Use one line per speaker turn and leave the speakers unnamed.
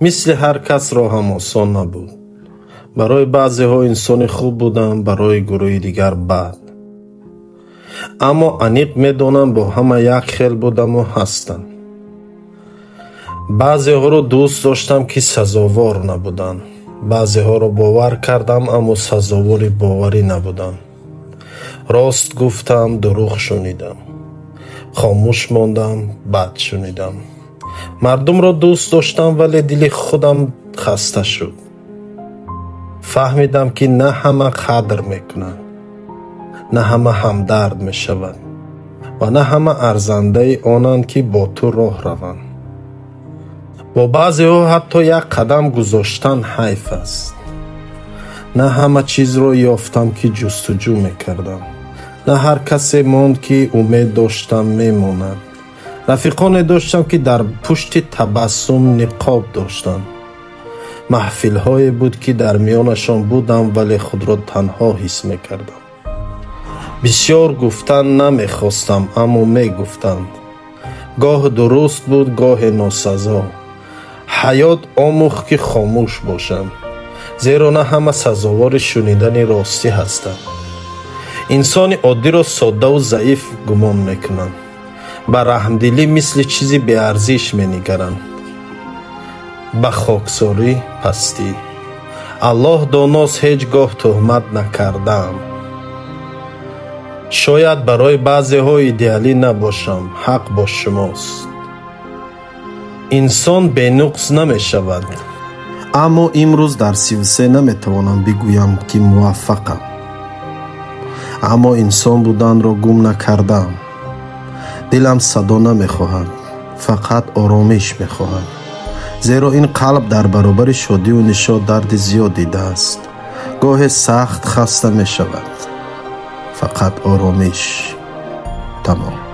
Мисли ҳар кас роҳам осон набуд. Барои баъзеҳо инсони хуб будам, барои гурӯҳи дигар бад. Аммо аниқ медонам, бо ҳама як хел будаму ҳастам. Баъзеҳоро дӯст доштам, ки сазовор набуданд. Баъзеҳоро бовар кардам, аммо сазовори боварӣ набуданд. Рост гуфтам, дурӯғ шунидам. Хомӯш мондам, бад шунидам. Мардумро дӯст доштам, вале дили худам хаста шуд. Фаҳмидам, ки на ҳама қадр мекунанд, на ҳама ҳамдард мешаванд ва на ҳама арзандаи онанд, ки бо ту роҳ раванд. Бо баъзеҳо ҳатто як қадам гузоштан ҳайф аст. На ҳама чизро ёфтам, ки ҷустуҷӯ мекардам. На ҳар касе монд, ки умед доштам мемонад. Рафиқоне доштам, ки дар пушти табассум ниқоб доштанд. Маҳфилҳое буд, ки дар миёнашон будам, вале худро танҳо ҳис мекардам. Бисёр гуфтан намехостам, аммо мегуфтанд. Гоҳ дуруст буд, гоҳе носазо. Ҳаёт омӯхт, ки хомӯш бошам, зеро на ҳама сазовори шунидани ростӣ ҳастанд. Инсони оддиро соддаву заиф гумон мекунанд. Ба раҳмдилӣ мисли чизи беарзиш менигаранд. Ба хоксорӣ пастӣ. Аллоҳ доност, ҳеҷ гоҳ туҳмат накардаам. Шояд барои баъзеҳо идеалӣ набошам, ҳақ бо шумост. Инсон бенуқс намешавад. Аммо имрӯз дар 33 наметавонам бигӯям, ки муваффақам. Аммо инсон буданро гум накардаам. Дилам садо намехоҳад, фақат оромиш мехоҳад. Зеро ин қалб дар баробари шодиву нишот дарди зиёд дидааст. Гоҳе сахт хаста мешавад. Фақат оромиш. Тамом.